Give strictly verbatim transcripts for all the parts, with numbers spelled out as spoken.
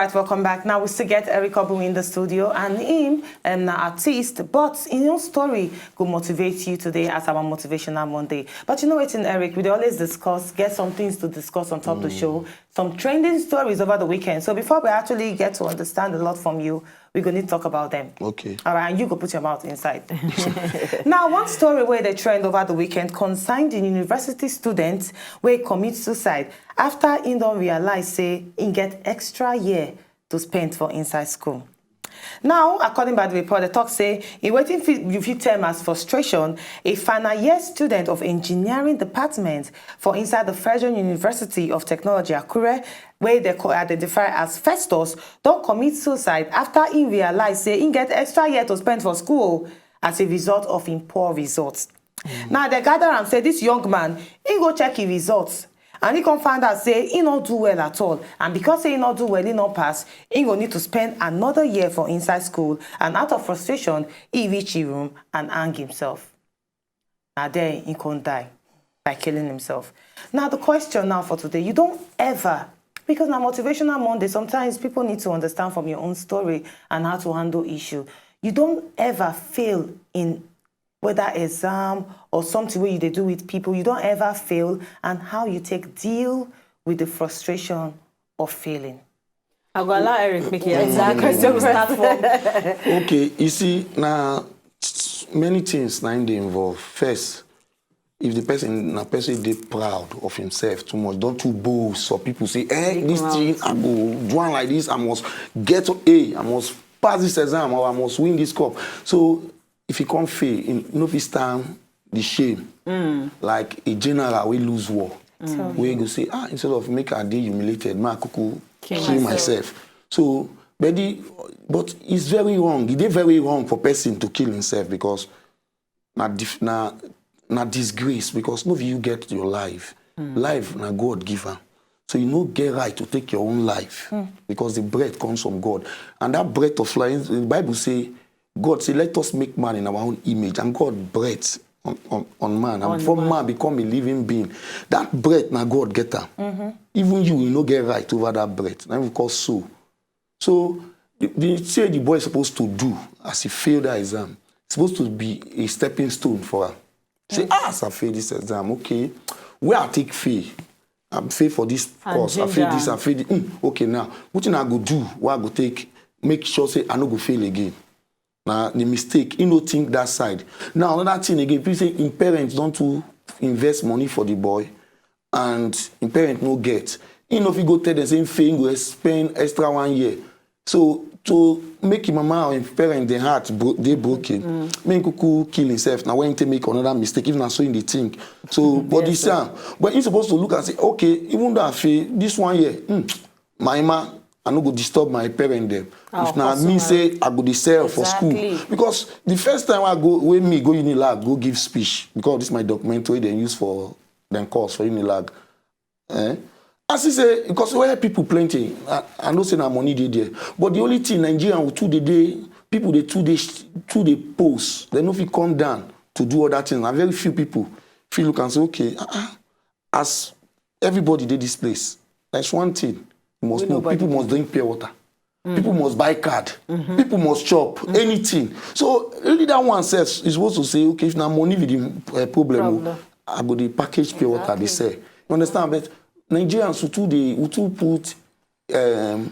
Right, welcome back. Now we still get Eric Obu in the studio, and him um, na artist, but in your story go motivate you today as our motivational Monday. But you know what, in Eric, we dey always discuss, get some things to discuss on top of the show, some trending stories over the weekend. So before we actually get to understand a lot from you, we go need to talk about them. Okay. All right, and you go put your mouth inside. Now, one story where the trend over the weekend concerned the university student where he commits suicide after he don't realize say he get extra year to spend for inside school. Now, according by the report, the talk say in waiting for you fit term as frustration, a final year student of engineering department for inside the Federal University of Technology Akure, where they co- identify as Festus, don't commit suicide after he realize say he get extra year to spend for school as a result of him poor results. Now they gather and say this young man, he go check his results. And he come find out say he not do well at all. And because he not do well, he not pass, he go need to spend another year for inside school. And out of frustration, he reach his room and hang himself. And then he can die by killing himself. Now the question now for today, you don't ever, because now motivational Monday, sometimes people need to understand from your own story and how to handle issue. You don't ever fail in whether exam or something where you they do with people, you don't ever fail, and how you take deal with the frustration of failing. I go allow Eric make it exactly question we start from. Okay, you see, now many things now they involve. First, if the person na person they proud of himself too much, don't too boast. So people say, eh, this thing I go do one like this. I must get A. I must pass this exam, or I must win this cup. So if you can't fail, you no fit stand the shame. Mm. Like a general we lose war. Mm. We go say, ah, instead of make I dey humiliated, ma kuku kill, kill myself. So, but, the, but it's very wrong. It is very wrong for person to kill himself because na, dif- na, na disgrace because no you get your life. Mm. Life na God giver. So you no get right to take your own life mm. because the breath comes from God. And that breath of life, the Bible say, God say, let us make man in our own image. And God breath on, on, on man. And on before man. Man become a living being, that breath now God get am. Mm-hmm. Even you, you no get right over that breath. Now we call soul. So the, the say the boy is supposed to do as he failed that exam. It's supposed to be a stepping stone for her. Say, mm. Ah, as I fail this exam, okay. Where I take fail, I fail for this and course. I fail this, I fail this. Mm, okay, now, what thing I go do? What I go take? Make sure say I no go fail again. Now, the mistake, you no think that side. Now, another thing again, people say in parents don't to invest money for the boy, and in parents no get. He no fit go tell them say he go spend extra one year. So to make him mama or him parents their heart bro- they broken, mm. Make kuku kill himself. Now when he make another mistake, even so in the think. So but yes, this time, but he's supposed to look and say, okay, even though I fail this one year, mm, my ma, I no go disturb my parent them. If na me say I go dey sell exactly. For school because the first time I go when me go Unilag go give speech because this my documentary they use for them course for Unilag. Eh? As he say, because where people plenty, I, I know say na money dey there. But the only thing Nigerian will two the day, people they two they two they post, they no fit come down to do other things. And very few people feel look and say, okay, uh-uh. As everybody did this place, that's one thing. You must know people must drink pure water. Mm. People must buy card. Mm-hmm. People must chop mm-hmm. Anything. So really that one says is supposed to say, okay, if now money with the uh, problem, problem. I go the package pure exactly. Water they say. You understand? But Nigerians who too they who too put um,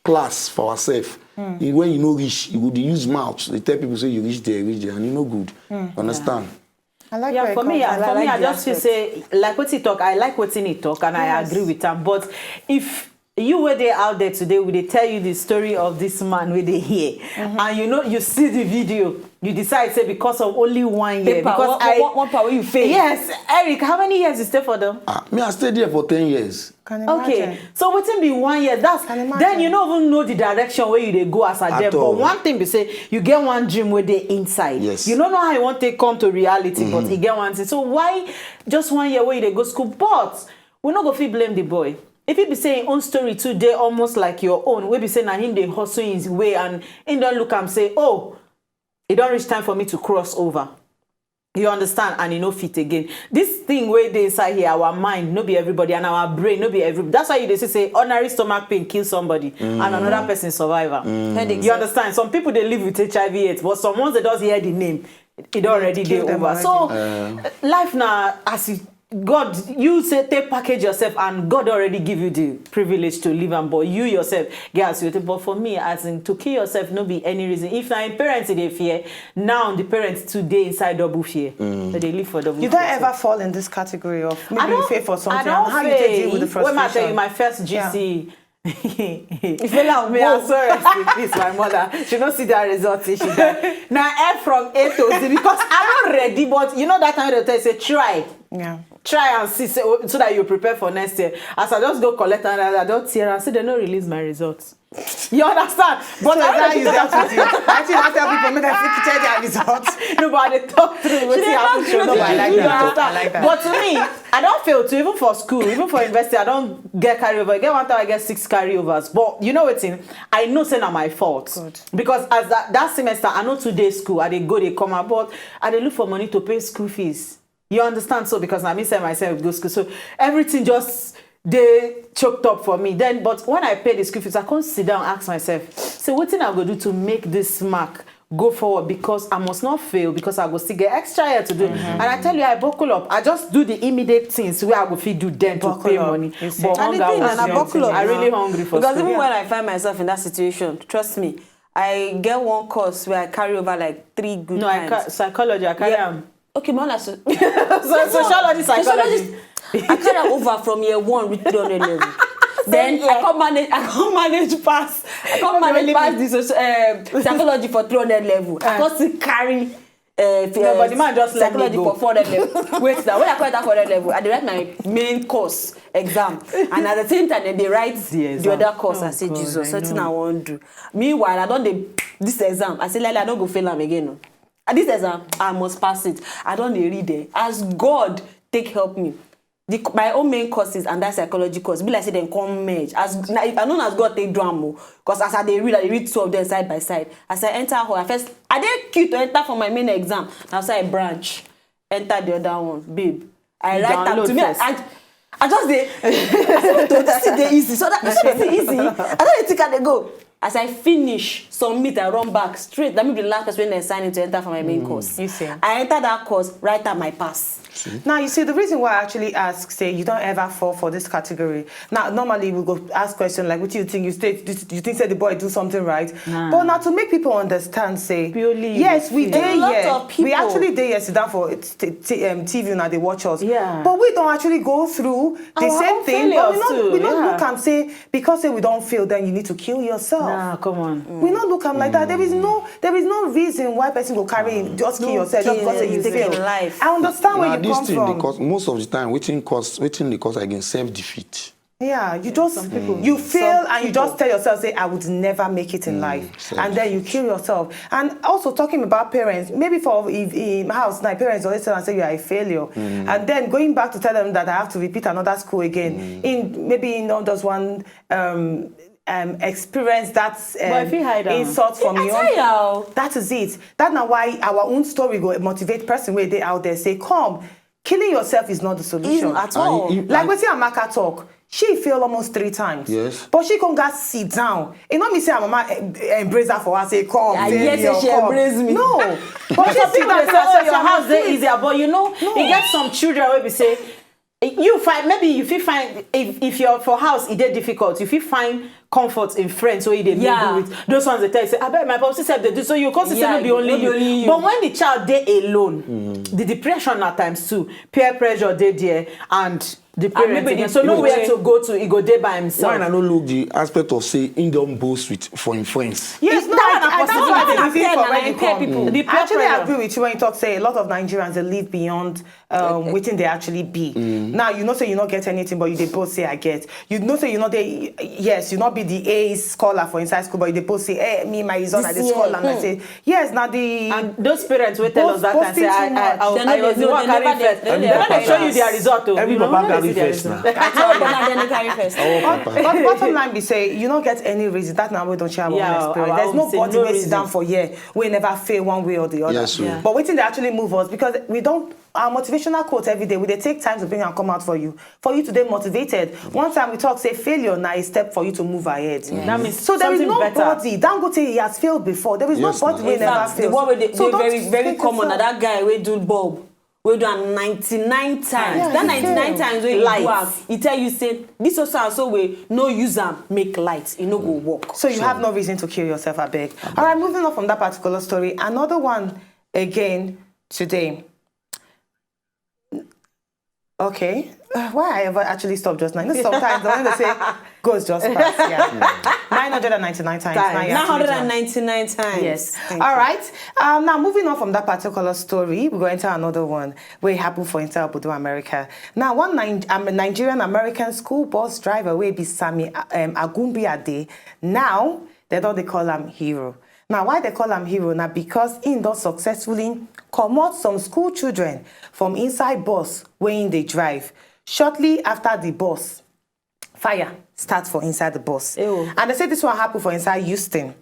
class for ourselves. Mm. When you know rich, you would use mouth. They tell people say you reach there, reach there, and you know good. Mm. Understand? Yeah. I like yeah, for me, yeah, for me, I just feel say like what he talk. I like what he talk, and yes. I agree with him. But if you were there out there today, would they tell you the story of this man with the hair, mm-hmm. And you know, you see the video, you decide say because of only one year, paper, because one, I one, one power you fail. Yes, Eric, how many years you stay for them? Ah, me, I stayed there for ten years. Can imagine. Okay, so wetin be one year? That's then you no even know the direction where you dey go as a dem. But one thing be say you get one dream where they inside. Yes. You don't know how you want to come to reality, mm-hmm. But you get one thing. So why just one year where you dey go school? But we no go fit blame the boy. If he be saying own story too, they almost like your own. We be saying na him dey hustle his way and him don't look and say, oh, it don't reach time for me to cross over. You understand? And e no fit again. This thing wey dey inside here, our mind no be everybody, and our brain no be every. That's why you dey see say ordinary stomach pain kill somebody and another person survive am. Headache. You understand? Some people dey live with H I V AIDS, but some, once they just hear the name, e don already dey kill them over. So life na as you God, you say take package yourself, and God already give you the privilege to live am, but you yourself get as you take. But for me, as in, to kill yourself no be any reason. If na im parents e dey fear, now the parents too dey inside double fear. So they live for double You fear. don't So ever fall in this category of maybe I you don't, fail for I something. don't And how you take deal with the fail. When I tell you frustration? My first Yeah. G C E. If you like, May I whoa. so rest in peace, my mother. She no see that result till she die. Now F from A to Z, because I not ready, but you know that time they tell you say try. Yeah. Try and see so, so that you prepare for next year. As I just go collect and I don't tear, I say they no release my results. You understand? But So I now already you dealt with it. I actually have tell people make I fit check their results. No, but I dey talk through wetin dey happen talk to through me. No, but I like You that. understand? I like that. But to me, I don't fail to even for school, even for university, I don't get carryover. I get one time I get six carryovers. But you know wetin? I know say na my fault. Good. Because as that, that semester, I no too dey school. I dey go, dey come out, but I dey look for money to pay school fees. You understand? So because I me send myself go school, so everything just dey choked up for me. Then, but when I pay the school fees, I come sit down, ask myself, so wetin I go do to make this mark go forward, because I must not fail, because I go still get extra year to do. And I tell you, I buckle up. I just do the immediate things wey I go fit do then to Buckle pay up, money. You see. But And the hunger thing was and I there. buckle up I now. Really hungry for Because school. Even when I find myself in that situation, trust me, I get one course where I carry over like three good No, I times. ca- psychology. I carry Yeah. am. Okay, my last. So sociology, psychology. I carry am over from year one with three hundred level. Then I come manage. I come manage pass. I come manage pass the social, um, psychology for three hundred level. I come still carry. Uh, No, but the man just let me psychology go. For four hundred level. Wait now, when I come enter four hundred level, I dey write my main course exam, and at the same time, they write The the, exam. Other course. Oh, I say God, Jesus, I something know. I won't do. Meanwhile, I don't dey this exam. I say, Lele, I don't go fail am again. No. And this exam, I must pass it. I don't dey read it. As God take help me. The, my own main courses and that psychology course be like say dem come merge. As na, I know as God take do am o, because as I dey read, I dey read two of them side by side. As I enter hall, I first I dey queue to enter for my main exam. Na so I branch, enter the other one, babe. I You write am download to me. I, first. I, I just dey. I say, "Wait o, this thing dey easy. So that this thing easy." I don dey think I dey go. As I finish submit, I run back straight. That me be the last person wey dem sign in to enter for my main course. You see. I enter that course, write am, I pass. Now, you see, the reason why I actually ask, say, you don't ever fall for this category. Now, normally we go ask question like, "What do you think? You stay, do you think say the boy do something right?" Nah. But now to make people understand, say, Purely yes, you we feel. dey A lot here. Of people. We actually dey here, sit down for t- t- um, T V now they watch us. Yeah. But we don't actually go through the Our same own thing. But we failures not, too, we not yeah. Look and say because say we don't fail, then you need to kill yourself. Nah, come on. We not look am like that. There is no, there is no reason why person go carry just kill yourself just because say you Nothing fail. In life. I understand where Na you this come thing from. Dey cause most of the time wetin cause wetin dey cause again self defeat. Yeah, you just you fail and you just tell yourself say I would never make it in life, and then you kill yourself. And also talking about parents, maybe for if, in house, my parents always tell and say you are a failure, and then going back to tell them that I have to repeat another school again. In maybe in just one um, um, experience that um, But if you hide am. Insult from I your tell you how. That is it. That's now why our own story go motivate person where they out there say, "Come, killing yourself is not the solution." Even at all. And you- Like wetin Amaka talk, she fail almost three times. Yes. But she come got sit down. You know me say her mama eh, eh, embrace her for her, say, "Come, I fail hear me say or she come." Embrace me. No. But she Some sit people down dey and say, "Oh, herself your say, house dey "Please." Easier," but you know, No. E get some children wey be say you find maybe you fit find if if you're for house e dey difficult, you fit find comfort in friends wey you dey Yeah. mingle with. Those ones dey tell you say, "Abeg, my popsi sef dey do," so you come see say Yeah, no be only no be you. Only you. But when the child dey alone, the depression at times too, peer pressure dey there and the And parents maybe again. the So nowhere parent- to go to, e go dey by himself. Why I no look the aspect of say him don boast with for him friends. Yes, no, That I, I, one that's na why person they reason wey for I where you tell come. people. The I actually pressure. Agree with you when you talk say a lot of Nigerians they live beyond um, wetin they actually be. Now you know say you not get anything, but you dey both say I get. You know say you not they yes you not the ace scholar for inside school, but you dey post say, "Hey, me, my result, I dey scholar." And I say, "Yes, now the." And those parents will tell us that and say, "I, I, I, I was the one carrying first." They don't show you their result. Oh, every papa carry first now. But bottom line be say, you don't get any reason. That now we don't share our own experience. There's nobody wey sit down for here wey never fail one way or the other. But wetin dey actually move us, because we don't our motivational quote every day, we dey take time to bring and come out for you, for you to dey motivated. One time we talk say failure na a step for you to move ahead. That means so there is nobody. Dangote, he has failed before. There is nobody wey never failed. The one wey dey very, very common na that guy wey do bulb, wey do am ninety-nine times. That ninety-nine times wey he do am, he tell you say this so and so way, no use am make light, e no go work. So you have no reason to kill yourself, abeg. All right, moving on from that particular story, another one again today. Okay. Why I ever actually stop just now? You know, sometimes the one they say goes just past. Yeah. nine hundred ninety-nine times. Nine hundred ninety-nine times. Yes. All right. Um, now, moving on from that particular story, we go enter another one wey happen for inside Obodo America. Now, one Ni- um, Nigerian American school bus driver wey be Sami um, Agumbiade, now they don dey call am hero. Now, why they call am hero? Now, because he don successfully comot some school children from inside bus wey he dey drive. Shortly after the bus, fire start for inside the bus. And they say this one happen for inside Houston.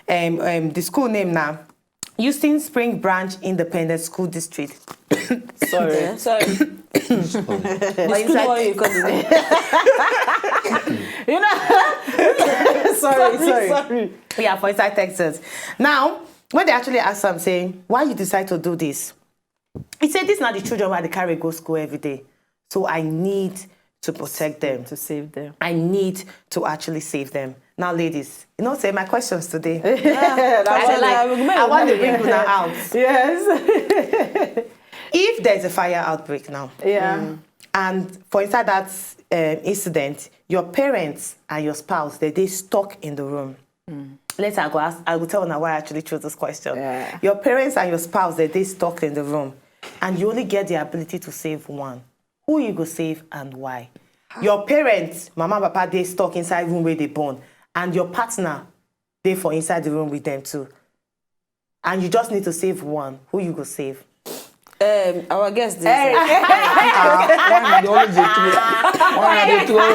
Um, um, the school name now, Houston Spring Branch Independent School District. Sorry. Sorry. The school wey you call the name. You know, sorry, sorry, sorry. Yeah, for inside Texas. Now, when they actually ask am say, "Why you decide to do this?" He said, "This na the children wey I dey carry go school every day. So I need to protect them. To save them. I need to actually save them." Now, ladies, you know, say my questions today. I, like, I want to bring una out. Yes. If there's a fire outbreak now, yeah, and for inside that um, incident, your parents and your spouse, they dey stuck in the room. Later, I go ask, I go tell una why I actually chose this question. Yeah. Your parents and your spouse, they dey stuck in the room, and you only get the ability to save one. Who you go save and why? Your parents, mama and papa, dey stuck inside room wey dey burn, and your partner dey for inside the room with them too. And you just need to save one. Who you go save? Um, our guest dey. Hey. Ah, why you dey always dey throw? Why you dey throw?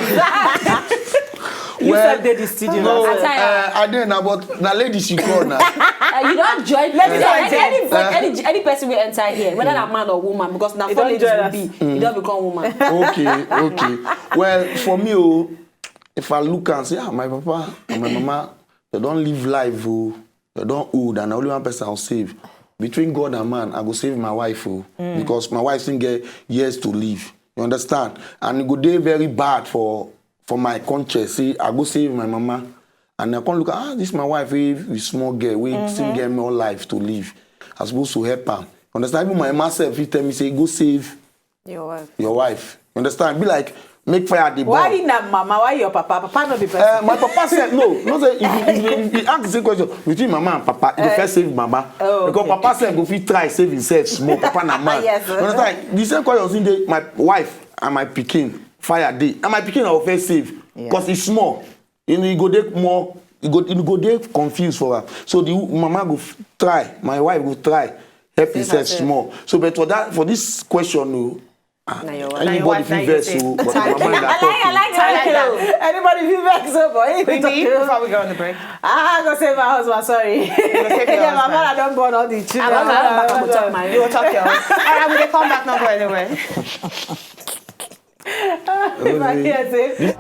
You sef dey the studio. No, uh, I dey na, but na ladies you call na. Uh, you don join me. Any, any, any, any person wey enter here, whether na man or woman, because na four ladies we be, e don become woman. Okay, okay. Well, for me, oh, if I look and say, ah, my papa and my mama, they don live life, oh, they don old, and na only one person I go save. Between God and man, I go save my wife, oh, because my wife still get years to live. You understand? And e go dey very bad for for my conscience. Say I go save my mama, and I come look at, ah, this my wife, wey be small girl, wey still get more life to live. I suppose to help am. Understand? Even my mama sef fit tell me say, "Go save your wife." Your wife. You understand? Be like, make fire dey burn. Why na mama? Why your papa? Papa no be person. Uh, my papa sef, no, no say if you, if you, if you ask the same question between mama and papa, you go first save mama. Oh, because okay. Papa sef go fit try save himself small. Papa na man. Yes. You understand? The same question say dey, my wife and my pikin, fire dey, and my pikin I go first save because e small. You know, e go dey more, e go, e go dey confused for her. So the mama go f- try, my wife go try help herself small. So, but for that, for this question, no, ah, anybody fit vex o, but my mama na talk. I like, I like that. Anybody fit vex o, but Queen D, before we go on the break. Ah, I go save my husband, sorry. You go save your husband. Yeah, my mother don born all the children. I go come back, I go talk my own. You go talk your own. All right, we dey come back, no go anywhere. If I hear say.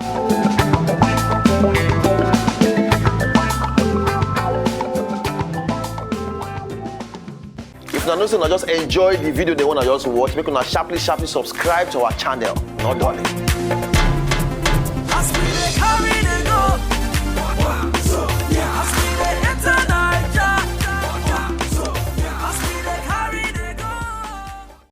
If una know say una just enjoy the video, the one I just watch, make una sharply, sharply subscribe to our channel. No darling.